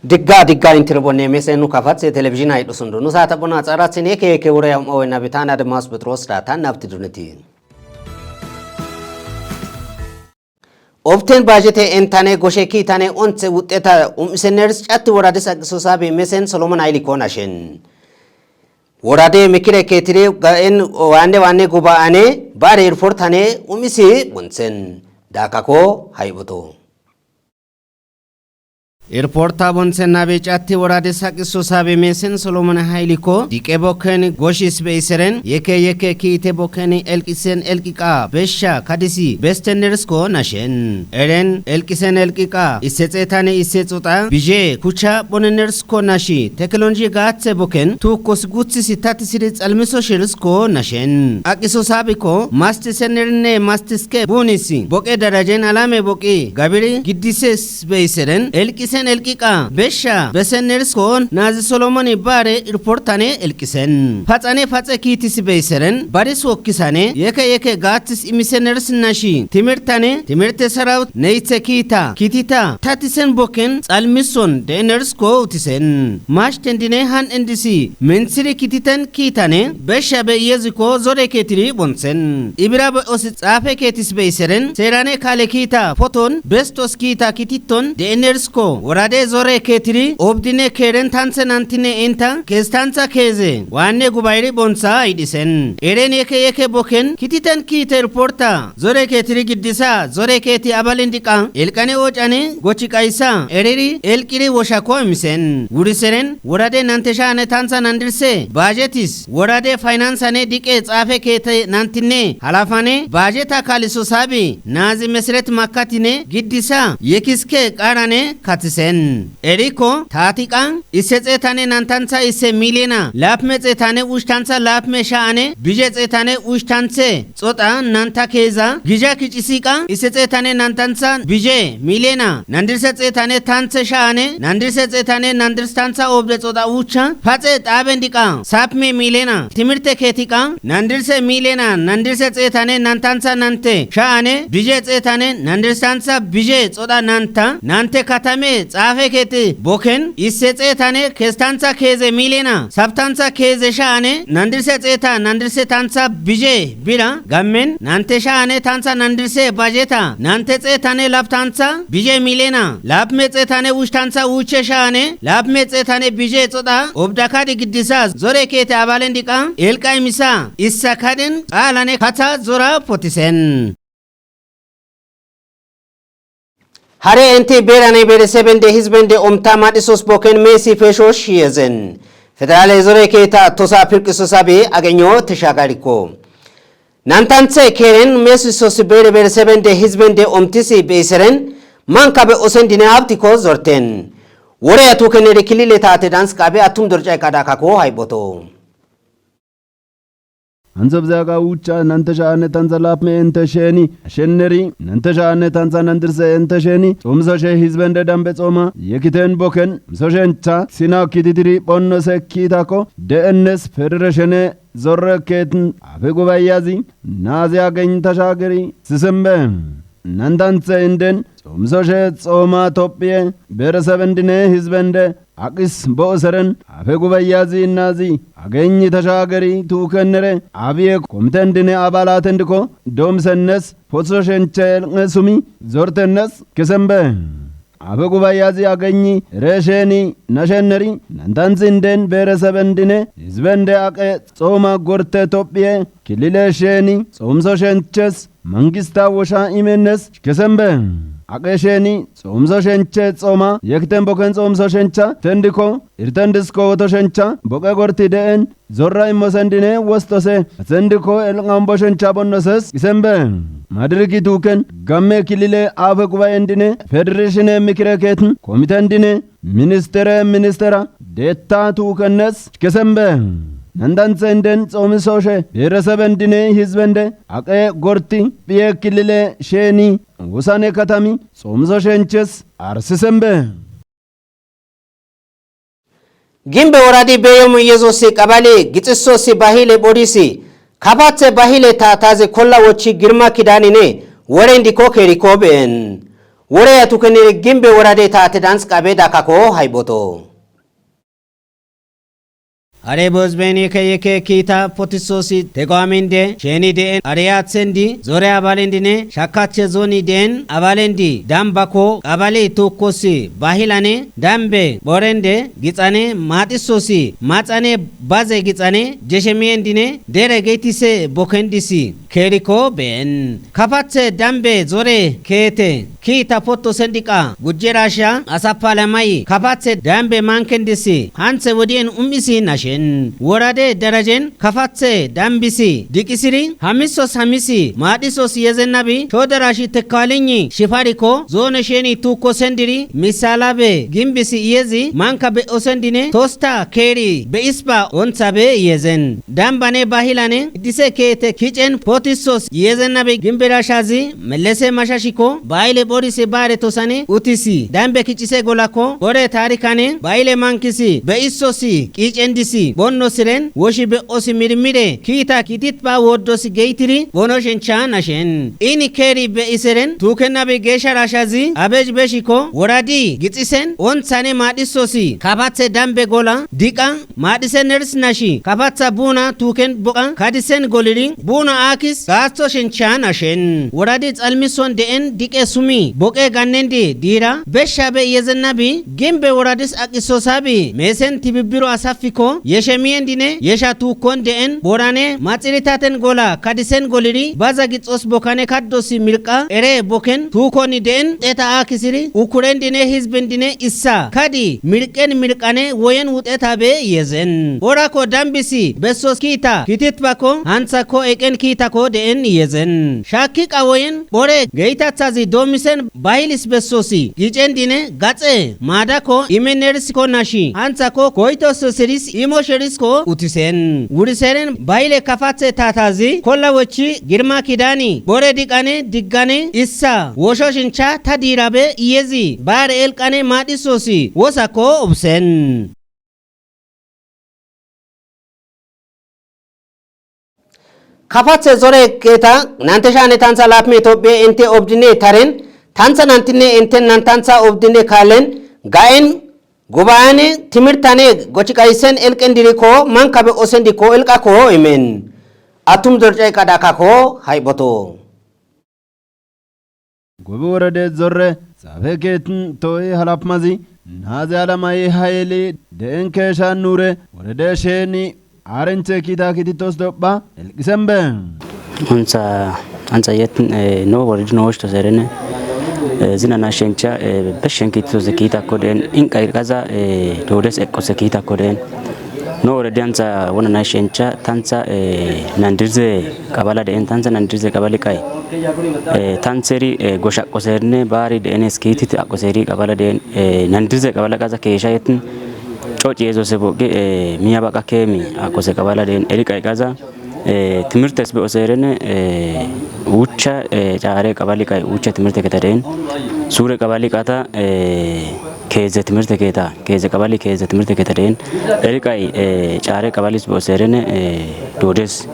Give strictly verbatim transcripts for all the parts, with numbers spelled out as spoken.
Digga digga intiribonne mesen nu kafatse televizhina idhusundu. Nu saata bona tsaratsine ke ke wura yam owe nabitana de mas Petros da tan nabti duniti. Obten bajete entane goshe kitane ontse wutteta um iseners chat woradis aqisosabi mesen Solomon Ayliko nashen. Worade mikire ketire ga en wande wande guba ane bare airport hane um isi bunsen. Dakako haibuto. Airporta bonsen nabe catti worade saqiso sabe mesen Solomon Hayliko diqe bokken goshis be iseren yeke yeke kiite bokken elqisen elqiqa besha kadisi besteners ko nashen. Eren elqisen elqiqa isse xetane isse xuta bije kucha boneners ko nashi teknoloji gaatse bokken tukos gutsisi tatisiri xalmiso shiris ko nashen. Aqiso sabiko masti senerne mastiske bunisi boqe darajen alame boqi gabiri giddises be iseren elqisen elqiqa besha beseners ko nazi Solomoni bare airportane elqisen. Paxane paxe kiitisi be iseren baris wokkisane yeke yeke gaatis imiseners nashi timirtane timirte sarawut neitse kiita kitita tatisen bokken xalmison deners ko utisen. Mash tendine han endisi mentsiri kititen kiitane besha be yeziko zore ketiri bonsen. Ibira be osi xafe ketis be iseren serane kale kiita foton bestos kiita kititon deners ko worade zore ketiri obdine keren tanse nantine inta kestantsa keze wanne gubayri bonsa idisen. Eren yeke yeke bokken kititen kiite airporta zore ketiri giddisa zore keti abalin diqa elqane ocane gochi qaysa ereri elqiri wosha ko imisen. Wuriseren worade nante shane tansa nandirse bajetis worade finansane diqe xafe kete nantine halafane bajeta kaliso sabi nazi mesret makatine giddisa yekiske qarane katisen. Eriko tatiqan isse xetane nantantsa isse miliyena lapme xetane ushtantsa lapme sha'ane bije xetane ushtantse xoxa nanta keeza gija kicisiqa isse xetane nantantsa bije miliyena nandirse xetane tantse sha'ane nandirse xetane nandirstantsa obde xoxa ucha paxe xaben diqa sapme miliyena timirte ketiqa nandirse miliyena nandirse xetane nantantsa nante sha'ane bije xetane nandirstantsa bije xoxa nanta nante katame xafe keti bokken isse xetane kestantsa keeze miliyena saptantsa keeze sha'ane nandirse xeta nandirse tantsa bije bira gammen nante sha'ane tantsa nandirse bajeta nante xetane laptantsa bije miliyena lapme xetane ushtantsa uche sha'ane lapme xetane bije xoxa obdakadi giddisa zore kete abalen diqa elqa imisa issa kadin qalane katha zora potisen. Hare enti berane beresebende hizbende omta madhisos boken mesi fesho shiyezen. Federale zore keta tosa pirqiso sabi agenyo teshagariko. Nantantse keren mesi sosi bere beresebende hizbende omtisi beiseren mankabe osendine habtiko zorten. Wore atukenere kilile tate danskabe atum dorcay kadakako hayboto. Ansobzega ucha nante sha'ane tanza lapme ente sheni, ashenneri, nante sha'ane tanza nandirse ente sheni, xomso she hizbende dambe xoma, yekiten boken, so shencha, sina kititiri, ponno se kitako, D N S federeshene, zorre ketin, afe gubayazi, nazi agen tashageri, sisembe. Nantantse inden, xomso she xoma Tophiye, beresebendine hizbende, aqis bo'o seren, afe gubayazi nazi, agenyi tashageri tukenere, abiye komitendine abalatendiko, domsennes, potso shenche elqe sumi, zortennes, kesembe. Afe gubayazi agenyi, resheni, nashenneri, nantantsi inden, beresebendine, hizbende aqe, xoma gorte Tophiye, kilile sheni, xomso shenches, mangista wosha imennes, kesembe. Aqe sheni, xomso shenche xoma, yekten boken xomso shencha, tendiko, irtendisko woto shencha, boqe gorti de'en, zorra immosendine wostose, atendiko elqan boshencha bonnoses, isembe. Madiriki tuken, gamme kilile afe gubayendine, federeshine mikire ketin, komitendine, ministere ministera, detta tukennes, kesembe. Nantantse inden xomisoshe, beresebendine hizbende, aqe gorti, biye kilile sheni, wusane katami, xomiso shenches, arsisembe. Gimbe woradi beyomu Yesusi qabali gixisosi bahile bodisi, kapatse bahile tatazi kolla wochi girma kidanine, worendi kokeriko ben. Wore yatu keniri gimbe worade taate dans qabe dakako hayboto. Are bozbeni keyeke kita potisosi tegwaminde, sheni deen are yatsendi, zore abalendine, shakache zoni deen abalendi, dambako, qabale tukosi, bahilane, dambe, borende, gitsane, matisosi, matsane, baze gitsane, jeshemiyendine, dere geytise bokendisi. Keriko been. Kapathe dambe zore keete. Kita potto sendiqa. Gujjerasha asapala mai. Kapathe dambe mankendisi. Hanse wodien umisi nashen. Worade darajen kapathe dambisi. Dikisiri. Hamisos hamisi. Madisos yezenabi. Chodarashi tekalinyi. Shifariko. Zone sheni tuko sendiri. Misalabe. Gimbisi yezi. Manka be osendine. Tosta keri. Be ispa onsabe yezen. Dambane bahilane, dise keete kicen potisos yezenabe gimberashazi, melese mashashiko, baile borise bare tosane, utisi, dambe kicise golako, bore tarikane, baile mankisi, be issosi, kicen disi, bonno siren, woshi be osi mirmire, kita kititba woddosi geytiri, bono shencha nashen. Ini keri be iseren, tukenabe gesharashazi, abej beshiko, woradi, gitsisen, onsane madisosi, kapathe dambe gola, diqa, Madise ners nashi, kapatha buna tuken boqa, kadisen goliri, buna akis, gasto shenchan ashen. Woradi xalmison deen diqe sumi, boqe gannendi dira, besha be yezenabi, gimbe woradis aqisosabi, mesen tibibiro asafiko, yeshemiyendine, yesha tukon deen, borane, maxiritaten gola, kadisen goliri, baza gixos bokane kaddosi mirqa, ere boken, tukoni deen, eta akisiri, ukurendine, hizbendine, issa, kadi, mirqen mirqane, woyen wuxeta be yezen. Orako dambisi, bessos kiita, kititbako, hantsako eqen kiitako deen yezen. Shakki qawoyen, bore, geytathazi domisen, bayilis bessosi, gicendine, gaxe, maadako, imenersko nashi, hantsako, koytososiris, imo sherisko, utisen. Wuriseren, bayile kafathe tatazi, kolla wochi, girma kidani, bore diqane, diggane, issa, wosho shincha, ta diirabe, iyezi, bare elqane, madhisosi, wosako, ubsen. Kafathe zore keta, nante shane tantha lapme Ethiopia ente obdine taren, tantha nantine enten nan tantha obdine kalen, gaen, gubayane, timirtane, gochi qaysen elqen diriko, mankabe osen diko elqako, emen. Atum zorcay qadakako, hayboto. Gobi worede zorre, xaafe keetin to'i halapmazi, naazi alamay hayeli, de'en keesha nuure, worede sheeni, aarenche kiita kiititos dopha, elqisen be. Unsa, ansa yet, eh, no woredi no woshto serene, eh, zina na shencha, eh, beshen kiititos kiita koden, inqa irqaza, eh, dodes eqqose kiita koden. No woredi ansa wona na shencha, tansa, eh, nandirze qabala de'en, tansa nandirze qabali qay. Eh, tanseri, eh, gosh aqqoserne bari de'enes kiitit aqqoseri qabala de'en, eh, nandirze qabala qaza keesha yetin, coc yezo se boqi, eh, miya baqa keemi aqqose qabala de'en, eri qay qaza, eh, timirtes be oserene, eh, ucha, eh, care qabali qay ucha timirte keta de'en, sure qabali qata, eh, keeze timirte keta, keeze qabali keeze timirte keta de'en, eri qay, eh, care qabalis be oserene, eh, dodes.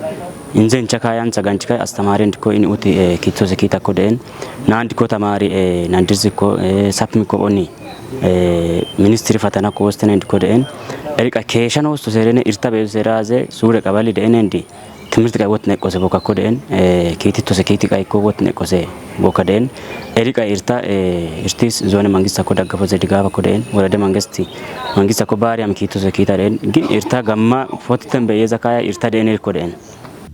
Inzen chaka yan saganchika astamari ndiko ini uti, eh, kitso se kiita koden. Nan diko tamari, eh, nan diziko, eh, sapmi ko oni. Eh, ministri fatana ko wostene ndiko den. Erika keeshan wosto serene irta be seraze sure qabali den endi. Timirti qay wot neqose boka koden. Eh, kiiti tose kiiti qay ko wot neqose boka den. Erika irta, eh, irtis zone mangista ko daggafo zedigafa koden. Worade mangisti, mangista ko bari am kiito se kiita den. Gin irta gamma fotiten be yeza kaya irta den koden.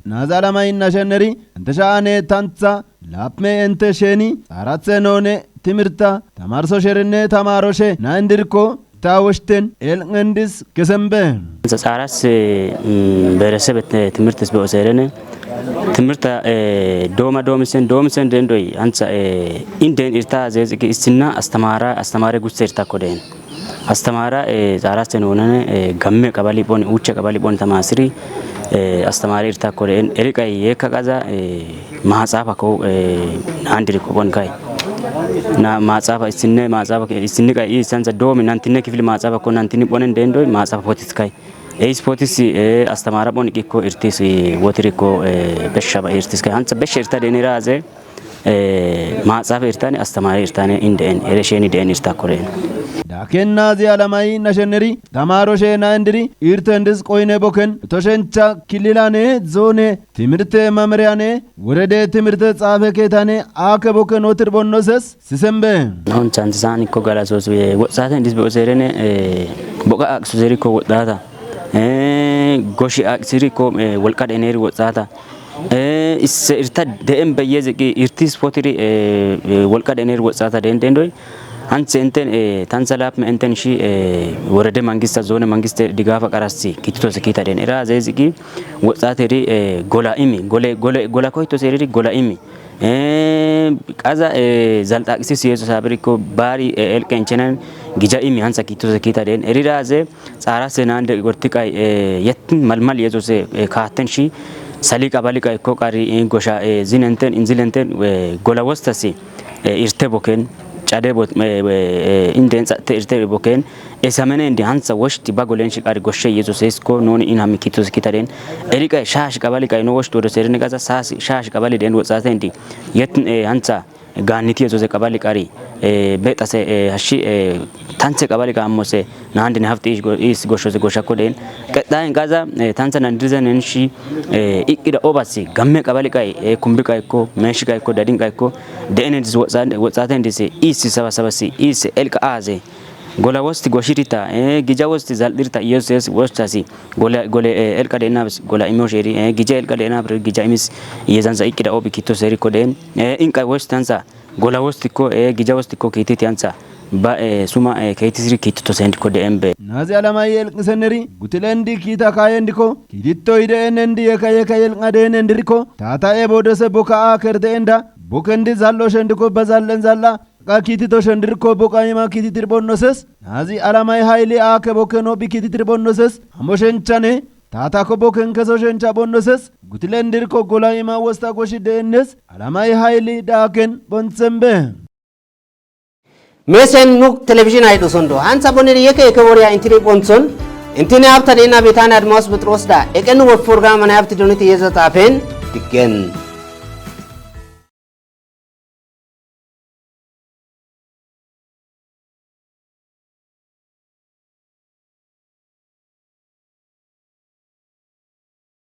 Naza lama inna sheneri, ente sha'ane tantha, lapme ente sheni, xaarathe noone, timirta, tamarso sherenne tamaroshe, na indirko, ta woshten, elngendis, kesembe. Xaaras, mm, beresebe te-, timirtes be oserene. Timirta, eh, dooma doomisen, doomisen den doy, ansa, eh, inden irta zeziki issinna, astamara, astamare gusse irta koden. Astamara, eh, xaaraste noonane, eh, gamme qabali boni, ucha qabali boni tamasiri, eh, astamari irta koden. Erika yeka qaza, eh, maxaafa ko, eh, andiri ko bon kai. Na maxaafa issinne, maxaafa ke-, issinni qay isansa doomi nantine kifili maxaafa ko nantini bonen den doy, maxaafa potis kai. Eh, is potis, eh, astamara boni qikko irtis, eh, wotiri ko, eh, besha ba irtis kai. Hansa besha irta deniraze, Maaxaafe irtaane, astamaare irtaane, in de'en, eresheni de'en irta koreen. Daaken naazi alamay nashenneri, tamaaroshe naendiri, irtendis qoyne boken, toshencha kililane, zoone, timirte mameriyane, worede timirte xaafe keetane, aake boken otir bonnoses, sisembe. Non chantisan ikko galasos, woxxaten dis be'oseerene, boqa aqsuserikko woxxata. Goshi aqsirikko, wolqa deeneri woxxata. Isse irta de'en beyeziki irtis potiri, wolqa deeneri woxxata deen deendoy. Hantse enten, tansa lapme enten shi, worede mangista, zoone mangiste digafa qarasi kititose kita deen. Era zeziki woxxateri, gola imi, gole, gole, gola koytose eriri gola imi. Qaza, zalxaqisi siyeso sabirikko bari, elqenchenen gija imi hansa kititose kita deen. Erira ze xaarase nande gortiqay, yettin malmal yezose, kaaten shi sali qabaliqay ko qari, gosha, zinenten, inzilenten, gola wostasi, irte boken, cade bot, inden xatte irte boken, esamene indi hansa woshti ba golen shi qari goshshe yezose isko noni in hammi kititose kita deen. Eriqay shash qabaliqay no woshti wodo serine qaza sas shash qabali deen woxxate indi. Yettin, hansa gaanniti yezose qabali qari, bexase, hashshi, tanthe qabali qammose, nandi ne hafti is go-, is goshose goshakko deen. Qexxayen qaza, tantha nandirizanen shi, iqqida obasi, gamme qabali qay, kumbi qaykko, meeshi qaykko, dadin qaykko, de'enen dis woxxan-, woxxaten dise, is sabasabasi, is elqa aaze. Gola wosti goshirita, gija wosti zal'irita, Yesus wostasi, gole, gole, elqa deenabis, gola imosheri, gija elqa deenabir, gija imis, yezansa iqqida obi kititose erikko deen. Inqay wostansa, gola wostikko, gija wostikko kiititi hansa. Ba, suma, kiitisiri kiititose endikko deen be. Naazi alamay elqisenneri, gutilendi kiita kaayendikko, kiitittoy deenendi yeka yeka yelqa deenendirikko, tata e bodose boka aker deenda, bokendi zal'o shendikko ba zal'en zal'a, qa kiitito shendirikko boka ima kiititir bonnoses, naazi alamay hayli aake boken obi kiititir bonnoses, hamoshenchane, tata ko boken keso shencha bonnoses, gutilendirikko gola ima wosta goshi deennes, alamay hayli daaken bonsembe. Mesen nuk telebizhin ay dosondo. Hansa boneri yeke yeke woriya intini bonson. Intini hafta dena betani Admaus Petros da. Eken wot program ane hafti doniti yeza tapen. Digen.